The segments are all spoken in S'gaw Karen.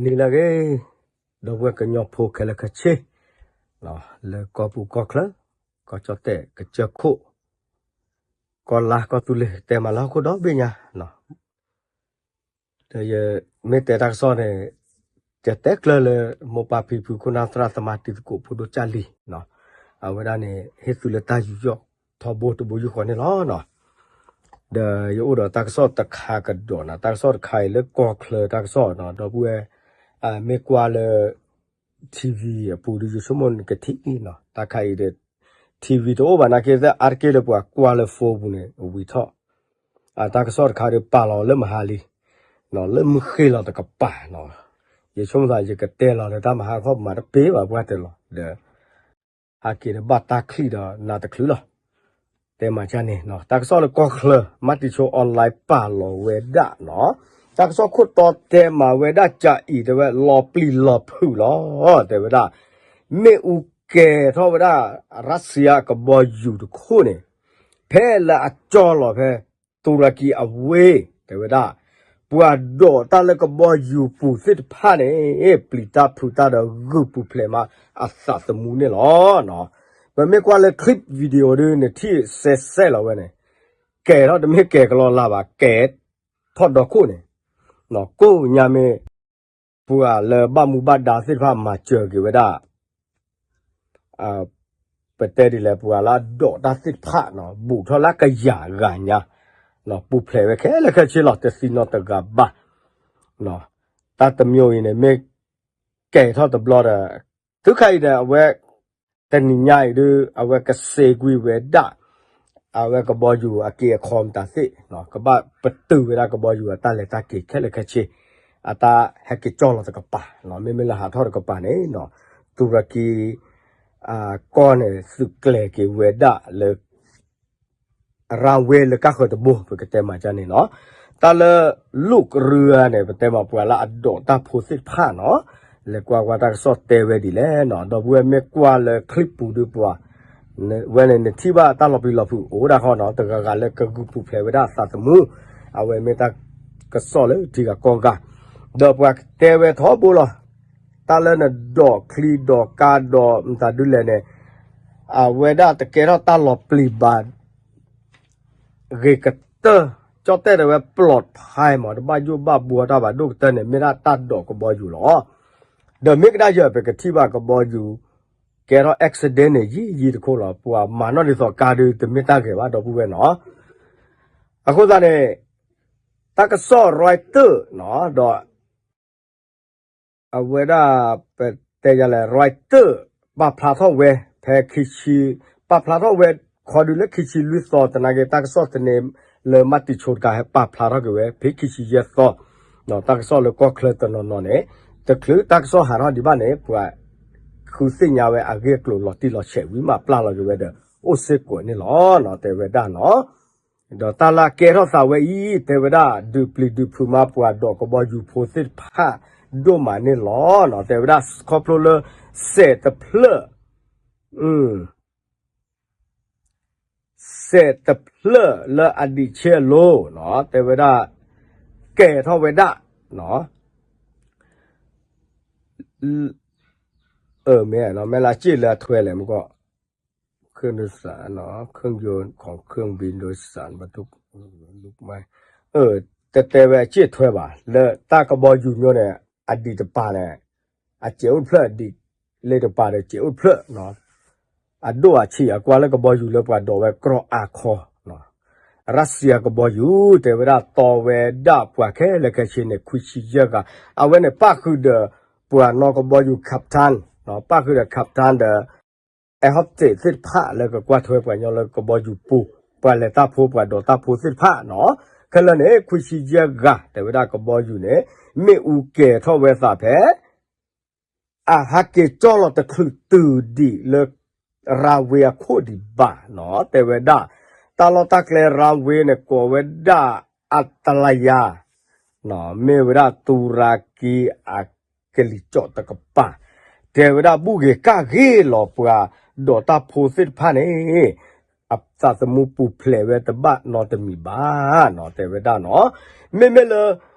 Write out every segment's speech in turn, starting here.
နံၤလၢအဂ့ၤ, ဒီပုၢ်ဝဲၢ်ကညီဖိခဲလၢာ်ခဲဆ့, လၢကီၢ်ပူၤကီၢ်ချၢ, ကီၢ်ကၠီၣ်တဲၣ်ကစၢၢ်ခိၣ်, ကီၢ်လါကီၢ်သူလ့ၤ တဲမၤလၢဟီၣ်ခိၣ်ဒီဘ့ၣ်ညါ, ဒီးယမ့ၢ်တဲတၢ်ကစီၣ်န့ၣ်, ယတဲကျၢၤလၢ မိၢ်ပၢ်ဖံဖု ခိၣ်နၢ်သရၣ်သမါတံၤသကိးဖိဒိၣ်ကၢ်လံၤ, အဝဲဒၣ်န့ၣ် ဟ့ၣ်သုလၢတၢ်ယူးယီၣ်ထီဘိတဘိယူၢ်ဃီန့ၣ်လီၤ. ဒီးယအိၣ်ဒီးတၢ်ကစီၣ်တခါကဒီးနၤ, တၢ်ကစီၣ်တခါအံၤလၢကီၢ်ချၢတၢ်ကစီၣ်နီၤ, ဒီပုၢ်ဝဲၢ်, မ့ၢ်ကွၢ်လၢ ထံၣ်ဝံၤ အပူၤဒီး ယဆိကမိၣ်နကထံၣ်နီၤ, တၢ်ခါအံၤဒီး ထံၣ်ဝံၤ တအိၣ်ဘၣ်နာ်က့ အါတက့ၢ်လၢပှၤကွၢ်လၢ phone ပူၤန့ၣ် ဝံၤထီၣ်, တၢ်ကစီၣ်တခါဒီးပာ်လီၤလၢမဟါလံ, လၢမုၢ်ဃ့ၢ်လီၤတကပၤနီၤ, ယဆိကမိၣ်သး ယကတဲလီၤလၢတၢ်မဟါခီ မၤတပ့ၤဘၣ်ပှၢ်တၢၢ်လီၤ ဒီး ဟဲက့ၤဒီးဘၣ်တၢ်ချံၣ်ဒီးနၤတချုးလီၤ. တဲမၤကၢ်န့ၣ်, တၢ်ကစီၣ်လၢကီၢ်ချၢ မၤတံၤဆိ online ပာ်လီၤဝဲဒၣ်နီၤ, တၢ်ကစီၣ်ခိၣ်တီတဲမၤဝဲဒၣ်ကၢ်အံၤ တဲဝဲလီၤပျံၤလီၤဖုးလီၤ, တဲဝဲဒၣ် မ့ၣ်အူကဲၤထီၣ်ဝဲဒၣ် ရၣ်စံယါကဘီယူၤတခိၣ်န့ၣ်, ဖဲလၢအကၠီၣ်လီၤဖဲ တူရကံအဝ့ၢ် တဲဝဲဒၣ်, ပှၤဒိးတၢ်လၢကဘီယူၤပူၤသ့ၣ်တဖၣ်န့ၣ် ပျံၤတၢ်ဖုးတၢ်ဒီးဂုာ်ပူၤဖျဲးမးအသးသမူန့ၣ်လီၤ. ပမ့ၢ်ကွၢ်လၢ clip video ဒီး နထံၣ်စဲးစဲးလီၤဝဲန့ၣ်, ကဲၤထီၣ်တမ့ၢ်ကဲၤကလီလၢ်ဘၣ် ကဲၤထီၣ်ဒီခိၣ်န့ၣ်, ကိးညါမ့ၢ် ပှၤလၢဘၣ်မူဘၣ်ဒါသ့ၣ်တဖၣ်မၤစၢၤက့ၤဝဲဒၣ် ပတဲဒ်လဲၣ် ပှၤလၢအဒိးတၢ်သ့ၣ်တဖၣ်နီၤ ဘူးထီၣ်လၢကယၤဂၤညါ, ပူၤဖျဲးဝဲခဲလၢာ်ခဲဆ့လီၤ တသံနီတဂၤဘၣ်. တၢ်တမံၤအံၤန့ၣ် မ့ၢ်ကဲၤထီၣ်တဘျီဒီး တုၤခါအံၤဒီး အဝဲ တနံၤညါအံၤဒုး အဝဲကစ့ကွံာ်ဝဲဒၣ် အဝဲကဘီယူၤအက့အခီမတၤသ့ၣ်, ကဘၣ်ပတုာ်ဝဲဒၣ်ကဘီယူၤအတၢ်လဲၤတၢ်က့ၤခဲလၢာ်ခဲဆ့, အတၢ်ဟဲက့ၤကၠီၣ်လီၤတကပၤ, မ့မ့ၢ်လၢဟးထီၣ်တကပၤန့ၣ်, တူရကံ ကီၢ်န့ၣ် သုးကျဲၤက့ၤဝဲဒၣ်လၢ ရၣ်ဝဲလၢကၢ်ဃၢၤတဘိ ပကတဲမၤကၢ်န့ၣ်နီၤ, တၢ်လၢ လုၣ်ရၢန့ၣ် ပတဲမၤပှၤလၢအဒိးတၢ်ဖိသ့ၣ်တဖၣ်နီၤ, လဲၤကွၢ်ကွၢ်တၢ်ကစီၣ်တဲဝဲဒ်လဲၣ်နီၤ, ဒီပုၢ်ဝဲၢ်မ့ၢ်ကွၢ်လၢ clip ပူၤဒီးပှၤ ဝဲန့ၣ်နထံၣ်ဘၣ်တၢ်လီၤပျံၤလီၤဖုးအိၣ်ဒၣ်ဃီနီၤ, တဂၤဂၤလၢကဂုာ်ပူၤဖျဲးဝဲဒၣ်အသးသမူ, အဝဲမ့ၢ်တၢ်ကစီၣ်လၢထံဂၤကီၢ်ဂၤ, ဒီးပှၤတဲဝဲထီဘိလီၤ, တၢ်လၢနဒိးချံဒိးကါဒိးမတၤဒုလဲၣ်န့ၣ်, အဝဲဒၣ်တကဲထီၣ်တၢ်လီၤပျံၤဘၣ် ဂ့ၤကတၢၢ်, ကၠီၣ်တဲၣ်တဲဝဲ ပျီဖဲမး တဘၣ်ယိၣ်ဘၣ်ဘှီတၢ်ဘၣ်ဒိၣ်ကတၢၢ်န့ၣ် မ့ၢ်ဒၣ်တၢ်ဒိးကဘီယူၤလီၤ. ဒီးမ့ၢ်ကဒါယၢ် ပကထံၣ်ဘၣ်ကဘီယူၤ ကဲထီၣ် accident န့ၣ် ယံာ်ယံာ်တခိၣ်လီၤ. ပှၤမၤနီၣ်ဒ်သိးကါဒုး တမ့ၢ်တၢ်ဂ့ၤဘၣ် ဒီပုၢ်ဝဲၢ်နီၤ. အဃိသတးန့ၣ် တၢ်ကစီၣ် Reuters နီၤ ဒီး အဝဲဒၣ် ပတဲယၤလဲၣ် Reuters ပာ်ဖျါထီၣ်ဝဲ ဖဲခံဆံ ပာ်ဖျါထီၣ်ဝဲ ခီဒုးလၢခံဆံလွံၢ်သီ သနာ်က့ တၢ်ကစီၣ်သန့လၢမၤတံၤဆိတကး ဟဲပာ်ဖျါထီၣ်က့ၤဝဲ ဖဲခံဆံယဲၢ်သီ, တၢ်ကစီၣ်လၢကီၢ်ချၢတနီၤနီၤန့ၣ် တချုးတၢ်ကစီၣ်ဟးထီၣ်ဒံးဘၣ်န့ၣ် ပှၤဃုသ့ၣ်ညါဝဲအဂ့ၢ်အကျိၤလီၤတံၢ်လီၤဆဲးဝံၤမး ပျၢ်လီၤက့ၤဝဲဒီး အိၣ်စ့ၢ်ကီးန့ၣ်လီၤ တဲဝဲဒၣ်နီၤ. ဒီးတၢ်လၢအကဲထီၣ်သးဝဲအံၤ တဲဝဲဒၣ် ဒုးပျံၤဒုးဖုးမး ပှၤဒိးကဘီယူၤဖိသ့ၣ်တဖၣ် ဒိၣ်မးန့ၣ်လီၤ. တဲဝဲဒၣ် ခီဖျိလၢ စဲးတဖျၢၣ် စဲးတဖျၢၣ်လၢအဒံးဆ့အလိၤ တဲဝဲဒၣ် ကဲထီၣ်ဝဲဒၣ် မ့ၢ် မ့ၢ်လၢအစ့ၣ်လၢအထွဲလဲၣ် မ့ၢ်ကီး เครื่องโดยสารเนาะ เครื่องยนต์ของเครื่องบินโดยสารบรรทุก တဲတဲဝဲအစ့ၣ်ထွဲဘၣ် လၢတၢ်ကဘီယူၤမျိုးန့ၣ် အဒံးတပၤန့ၣ် အစဲးအိၣ်တဖျၢၣ် အဒံးလ့တပၤဒီးစဲးအိၣ်တဖျၢၣ် အဒိၣ်အဆံး အကွၢ်လၢကဘီယူၤလၢပှၤဒိးဝဲကြီအါခီ ရၢၣ်စံယါကဘီယူၤ တဲဝဲဒၣ်တီဝဲဒၣ်ပှၤခဲလၢာ်ခဲဆ့န့ၣ် ခွံဆံယဲၢ်ဂၤ အဝဲန့ၣ်ပၣ်ဃုာ်ဒီး ပှၤနီၢ်ကဘီယူၤ captain ပၣ်ဃုာ်ဒီး captain ဒီး အဲဟီၣ်စ့းသ့ၣ်တဖၣ်လၢကကွၢ်ထွဲပှၤကညီလၢကဘီယူၤပူၤ ပှၤလဲၤတၢ်ဖိ ပှၤဒိးတၢ်ဖိသ့ၣ်တဖၣ်နီၤ ခဲလၢာ်န့ၣ် ခွံဆံယဲၢ်ဂၤ တဲဝဲဒၣ်ကဘီယူၤန့ၣ် မ့ၣ်အူကဲၤထီၣ်ဝဲသးဖဲ အဟဲက့ၤကၠီၣ်လီၤတချုးတုၤဒံးလၢ runway အခိၣ်ဒံးဘၣ်နီၤ တဲဝဲဒၣ် တၢ်လီၢ်တၢ်ကျဲ runway န့ၣ် ကိးဝဲဒၣ် Antalya မ့ၢ်ဝဲဒၣ်တူရကံအကလံၤစိးတကပၤ တဲဝဲဒၣ်ဘူၣ်ဂ့ၤကၣ်ဂ့ၤလီၤ ပှၤဒိးတၢ်ဖိသ့ၣ်တဖၣ်န့ၣ် အသးသမူပူၤဖျဲးဝဲတဘၣ်နီတမံၤဘၣ်နီၤ တဲဝဲဒၣ်နီၤ မ့မ့ၢ်လၢ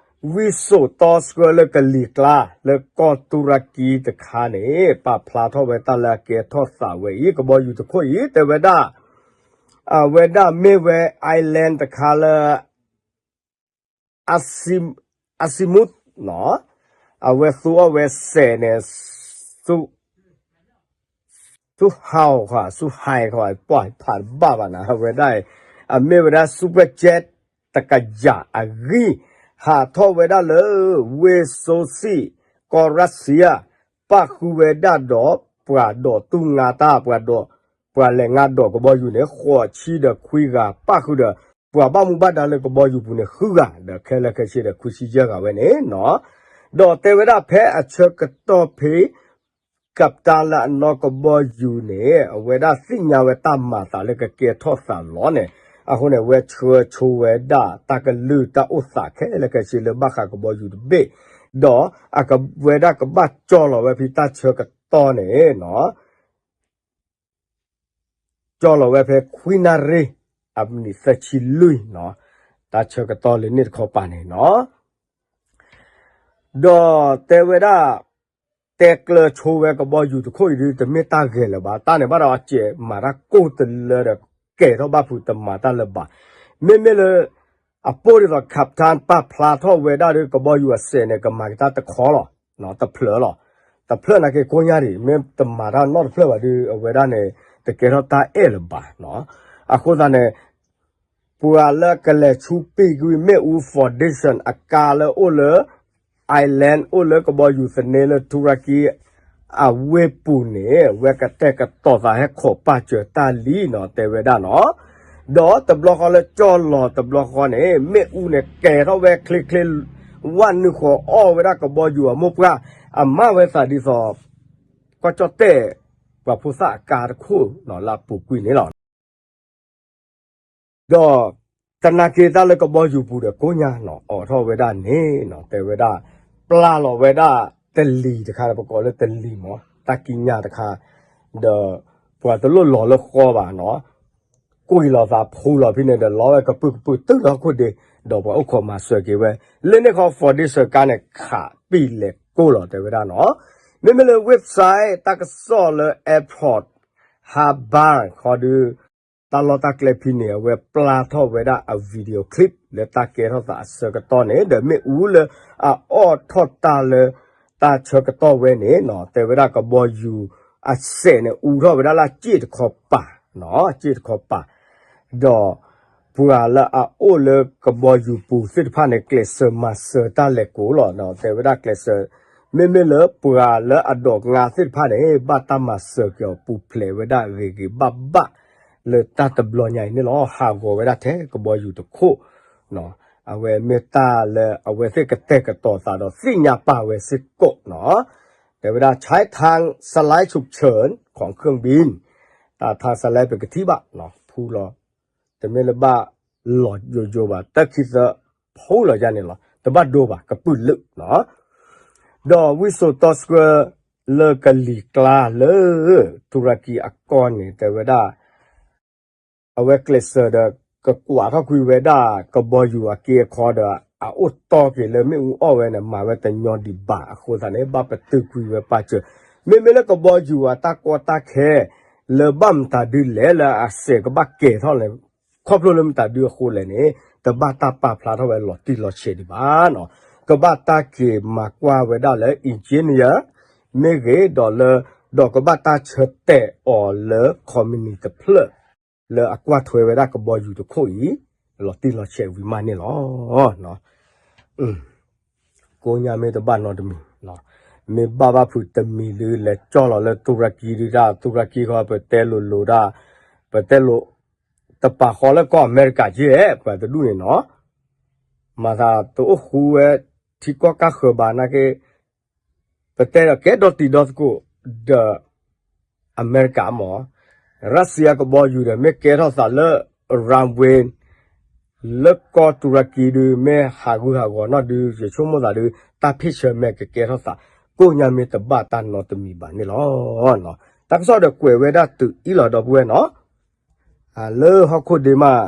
ဝံစိာ်တီဆှၢလၢကလံၤကျါ လၢကီၢ်တူရကံတခါန့ၣ် ပာ်ဖျါထီၣ်ဝဲတၢ်လၢအကဲထီၣ်သးဝဲအံၤ ကဘီယူၤတခိၣ်အံၤ တဲဝဲဒၣ် အဝဲဒၣ်မ့ၢ်ဝဲ island တခါလၢ အ Asimut နီၤ အဝဲသူအီၣ်ဝဲစဲးန့ၣ် ဆူ ဆူဟးခီ ဆူဟးခီ ပှၤဖးတဘၣ်ဘၣ်နၤ အဝဲဒၣ် အမ့ၢ်ဝဲဒၣ် super jet တကယၤအဂံၢ် ဟးထီၣ်ဝဲဒၣ်လၢ ဝ့ၢ်စိစံၣ် ကီၢ်ရၣ်စံယါ ပၣ်ဃုာ်ဝဲဒၣ်ဒီး ပှၤဒိးတူၢ်ငါတၢ် ပှၤဒိး ပှၤလဲၤငါဒိးကဘီယူၤန့ၣ် ဃိးဆံဒီးခွံဂၤ ပၣ်ဃုာ်ဒီး ပှၤဘၣ်မူဘၣ်ဒါလၢကဘီယူၤပူၤန့ၣ် ဃုဂၤ ဒီးခဲလၢာ်ခဲဆ့ဒီး ခွံဆံယဲၢ်ဂၤဝဲန့ၣ်နီၤ ဒီးတဲဝဲဒၣ်ဖဲအဆၢကတီၢ်ဖဲ ကပတၢ်လၢအနီၢ်ကဘီယူၤန့ၣ် အဝဲဒၣ်သ့ၣ်ညါဝဲတၢ်မၤသးလၢကကဲထီၣ်သးလီၤန့ၣ် အဃိန့ၣ် အဝဲဆှၢဆိဝဲဒၣ်တၢ်ကလုၢ်တၢ်အိၣ်သးခဲလၢာ်ခဲဆ့လၢဘၣ်ဃးကဘီယူၤတဘ့ၣ် ဒီးအကဝဲဒၣ်ကဘၣ်ကၠီလီၤဝဲဖဲတၢ်ဆၢကတီၢ်န့ၣ်နီၤ ကၠီလီၤဝဲဖဲခွံနၣ်ရံၣ် အမံးနံးသၢဆံလွံၢ်နီၤ တၢ်ဆၢကတီၢ်လၢန့ၣ်တခီပၤန့ၣ်နီၤ ဒီးတဲဝဲဒၣ် တဲကျၢၤဆိဝဲကဘီယူၤတခိၣ်အံၤဒုး တမ့ၢ်တၢ်ဂဲၤလၢၤဘၣ် တၢ်န့ၣ်ဘၣ်ဒီးအစဲးမၤတၢ်ကိၢ်တလၢဒီး ကဲၤထီၣ်ဘၣ်ဖုးတမၤတၢ်လၢၤဘၣ် မ့မ့ၢ်လၢ အပိၢ်ဒ်သိး Captain ပာ်ဖျါထီၣ်ဝဲဒၣ်ဒီး ကဘီယူၤအစဲးန့ၣ် ကမၤက့ၤတၢ်တခီလီၤ တဖျၢၣ်လီၤ တဖျၢၣ်နာ်က့ကိညါဒံး မ့ၢ်တမၤတၢ်နီတဖျၢၣ်ဘၣ်ဒီး အဝဲဒၣ်န့ၣ် တကဲထီၣ်တၢ်အဲၣ်လၢၤဘၣ်နီၤ အဃိသတးန့ၣ် ပှၤလၢကလဲၤဆူပံကွံမ့ၣ်အူ foundation အကါလၢအိၣ်လၢ island အိၣ်လၢကဘီယူၤသန့လၢတူရကံ အဝ့ၢ်ပူၤန့ၣ် ဝဲကတဲာ်ကတီၤသးဟဲခိးပာ်စၢၤတၢ်လံနီၤ တဲဝဲဒၣ်နီၤ ဒီးတဘျီဃီလၢကၠီလီၤတဘျီဃီန့ၣ် မ့ၣ်အူန့ၣ်ကဲၤထီၣ်ဝဲချ့ချ့ ဝၣ်နုာ်ဃီၤအီၣ်ဝဲဒၣ်ကဘီယူၤအမိၢ်ပှၢ် အမၤဝဲသးဒ်သိး ကီၢ်ကၠီၣ်တဲၣ် ပှၤဖိသၣ်အကါတခိၣ်နီၤ လၢအပူၤကွံာ်န့ၣ်လီၤ. ဒီး တနာ်က့ၤတၢ်လၢကဘီယူၤပူၤဒီးကိညါနီၤ အိးထီၣ်ဝဲဒၣ်န့ၣ်နီၤ တဲဝဲဒၣ် ပျၢ်လီၤဝဲဒၣ်တလံၤတခါ ပကိးလၢတလံၤမး တၢ်ကံးညာ်တခါ ဒီး ပှၤတလိၣ်လီၤလၢဃီဘၣ်နီၤ ကွံာ်လီၤသးဖူလီၤဖဲန့ၣ်ဒီး လီၤဝဲကပုာ်ကပုာ်တုၤလီၤဟီၣ်ခိၣ်ဒ့ ဒီးပှၤအိၣ်ခိးမၤစၢၤက့ၤဝဲ လၢန့ၣ်ခီ foundation ကါန့ၣ် ခးပံာ်လဲၤကိၢ်လီၤ တဲဝဲဒၣ်နီၤ မ့မ့ၢ်လၢ website တၢ်ကစီၣ်လၢ airport ဟးဘၢၣ် ခီဒုး တၢ်လီၢ်တၢ်ကျဲဖဲန့ၣ် အဝဲပျၢ်ထီၣ်ဝဲဒၣ်အ video clip လၢတၢ်ကဲထီၣ်သးအဆၢကတီၢ်န့ၣ် ဒီးမ့ၣ်အူလၢအအိးထီၣ်တၢ်လၢတၢ်ဆၢကတီၢ်ဝဲန့ၣ်နီၤ တဲဝဲဒၣ်ကဘီယူၤအစဲးန့ၣ် အူထီၣ်ဝဲဒၣ်လၢစ့ၣ်တခီပၤနီၤ စ့ၣ်တခီပၤ ဒီး ပှၤလၢအအိၣ်လၢကဘီယူၤပူၤသ့ၣ်တဖၣ်န့ၣ် ကျဲးစၢးမၤစၢၤတၢ်လဲၤကိးလီၤ. တဲဝဲဒၣ်ကျဲးစၢး မ့မ့ၢ်လၢပှၤလၢအဒိးငါသ့ၣ်တဖၣ်န့ၣ် ဘၣ်တၢ်မၤစၢၤက့ၤအီၤပူၤဖျဲးဝဲဒၣ်ဂ့ၤဂ့ၤဘၣ်ဘၣ် လၢတၢ်တဘျီညါအံၤန့ၣ်လီၤ. ဟးဂီၤဝဲဒၣ်ထဲကဘီယူၤတခိၣ် အဝဲမ့ၢ်တၢ်လၢအဝဲသ့ၣ်ကတဲာ်ကတီၤသးဒီးသ့ၣ်ညါပာ်ဝဲစ့ၢ်ကီးနီၤ. တဲဝဲဒၣ် ใช้ทางสไลด์ฉุกเฉินของเครื่องบิน တၢ် ทางสไลด์ ပကထံၣ်ဘၣ် ဖူလီၤ တမ့ၢ်လၢဘၣ်လီၤယိယိဘၣ် တၢ်ခံသၢ ဖူလီၤယါန့ၣ်လီၤ တဘၣ်ဒိဘၣ် ကပုာ်လုးနီၤ. ဒီးဝံစိာ်တီဆှၢလၢကလံၤကျါလၢ တူရကံအကီၢ်န့ၣ် တဲဝဲဒၣ် အဝဲကျဲးစၢးဒီး ကကွၢ်ထီၣ်ကွံာ်ဝဲဒၣ် ကဘီယူၤအက့အခီဒီး အအိၣ်တီက့ၤလၢမ့ၣ်အူအီၣ်ဝဲန့ၣ် မၤဝဲတညီဒံးဘၣ်အဃိသတးန့ၣ် ဘၣ်ပတုာ်ကွံာ်ဝဲပာ်စၢၤ မ့မ့ၢ်လၢကဘီယူၤအတၢ်ကီတၢ်ခဲ လၢဘၣ်မတၤဒုလဲၣ်လၢအစဲးကဘၣ်ကဲၤထီၣ်လဲၣ် ခီဖျိလၢမတၤဒုအဃိလဲၣ်န့ၣ် တဘၣ်တၢ်ပာ်ဖျါထီၣ်ဝဲလီၤတံၢ်လီၤဆဲးဒံးဘၣ်နီၤ. ကဘၣ်တၢ်က့ၤမၤကွၢ်ဝဲဒၣ်လၢ engineer မ့ၢ်ဂ့ၤဒီးလၢ ဒီးကဘၣ်တၢ်ဆၢတဲာ်အီၤလၢ company တဖျၢၣ် လၢအကွၢ်ထွဲဝဲဒၣ်ကဘီယူၤတခိၣ်အံၤ လီၤတံၢ်လီၤဆဲးဝံၤမးန့ၣ်လီၤ. ကိးညါမ့ၢ်တဘၣ်နီတမံၤ, မ့ၢ်ဘၣ်ဘၣ်ဖုးတမံၤဒု လဲၤကၠီၣ်လီၤလၢတူရကံဒုတၢ်, တူရကံဃီ ပတဲလိၤလိၤဒၣ်, ပတဲလိၤ တပာ်ဃီလၢကီၢ်အမဲရကၤက့ ပှၤတဒူၣ်န့ၣ်နီၤ, မၤသးတအိၣ်ဃူဝဲ ထံကီၢ်ကၢ်ဃၢၤဘၣ်နာ်က့ ပတဲဒီးကဲဒီတံၤဒီသကိး ဒီး အမဲရကၤမး, ရၢၡီယါကဘီယူၤဒီး မ့ၢ်ကဲထီၣ်သးလၢ runway လၢကီၢ်တူရကံဒု မ့ၢ်ဟးဂူာ်ဟးဂီၤနီၣ်ဒု ယဆိကမိၣ်သးဒု တၢ်ဖ့ၣ်ဆၢမဲာ်ကကဲထီၣ်သး ကိးညါမ့ၢ်တဘၣ်တၢ်နီတမံၤဘၣ်န့ၣ်လီၤ. တၢ်ကစီၣ်ဒီးကွဲးဝဲဒၣ်တုၤအံၤလီၤ ဒီပုၢ်ဝဲၢ်နီၤ, လၢဟီၣ်ခိၣ်ဒ့မး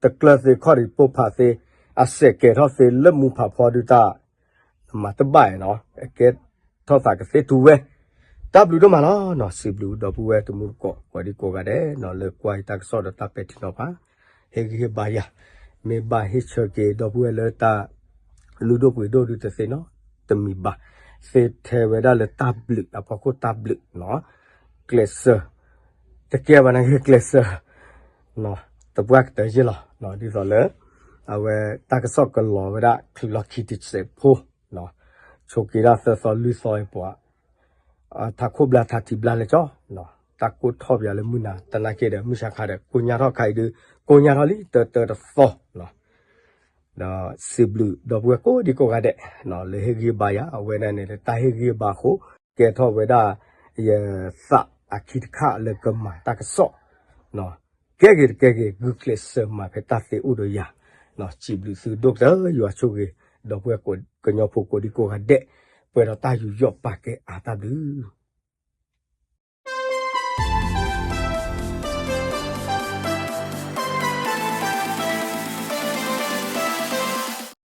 တကျၢၤသ့ခီၣ်ရံးပိၢ်ဖးသ့ အစဲးကဲၤထီၣ်သ့လၢမူဖးဖီဒုးတၢ် မၤတဘၣ်နီၤ ကဲထီၣ်သးကသ့တူၢ်ဝဲ တၢ်ဘျုးဒိၣ်မးလီၤနီၤ စံးဘျုးဒီပုၢ်ဝဲၢ်တမူတကိး ကိးဒံကိးဂၤဒဲးနီၤ လၢကွၢ်ယတၢ်ကစီၣ်ဒီးတၢ်ပဲာ်ထံနီၤဖး ဟ့ၣ်ဂံၢ်ဟ့ၣ်ဘါယၤ မ့ၢ်ဘၣ်ဟ့ၣ်ဆၢက့ၤဒီပုၢ်ဝဲၢ်လၢတၢ် လုၢ်ဒိၣ်ပှ့ၤဒိၣ်ဒုးတသ့နီၤ တမံၤဘၣ် သ့ထဲဝဲဒၣ်လၢတၢ်ဘျုး အဖီခိၣ်တၢ်ဘျုးနီၤ ကျဲးစၢး တကဲဘၣ်နာ်က့ကျဲးစၢး တပှၢ်ကတၢၢ်ယ့ၢ်လီၤ ဒ်သိးလၢ အဝဲတၢ်ကစီၣ်ကလီၤဝဲဒၣ် ချုးလီၢ်ခံတစဲးဖိ ဆိးက့ၤဒၣ်သၢသီလွံၢ်သီအံၤပှၤ ထးခိၣ်ဘျါထးထံးဘျါလဲၤကၠီ တၢ်ကိၢ်ထီၣ်ပယၤလၢမုၢ်နၤ တနာ်က့ဒီး မုၢ်ဆါခါဒီး ကိညါထီၣ်ခါအံၤဒုး ကိညါထီၣ်လံ တၢတၢတသီ ဒီးစံးဘျုးဒီပုၢ်ဝဲၢ်ကိးဒံကိးဂၤဒဲး လၢဟ့ၣ်ဂံၢ်ဘါယၤ အဝဲဒၣ်န့ၣ် တၢ်ဟ့ၣ်ဂံၢ်ဘါအဃိ ကဲထီၣ်ဝဲဒၣ် ယသးအခံတခါလၢကမၤတၢ်ကစီၣ် ကဲဂ့ၤတကဲဂ့ၤ ဂုာ်ကျဲးစၢးမၤဖဲတၢ်သ့အိၣ်ဒီးယၤ စံးဘျုးသုဒိၣ်ကတၢၢ် ယွၤဆိၣ်ဂ့ၤ ဒီပုၢ်ဝဲၢ်ကညီဖိကိးဒံကိးဂၤဒဲး ပှဲၤဒီးတၢ်ယူးယီၣ်ပာ်ကဲအါတၢ်ဘျုး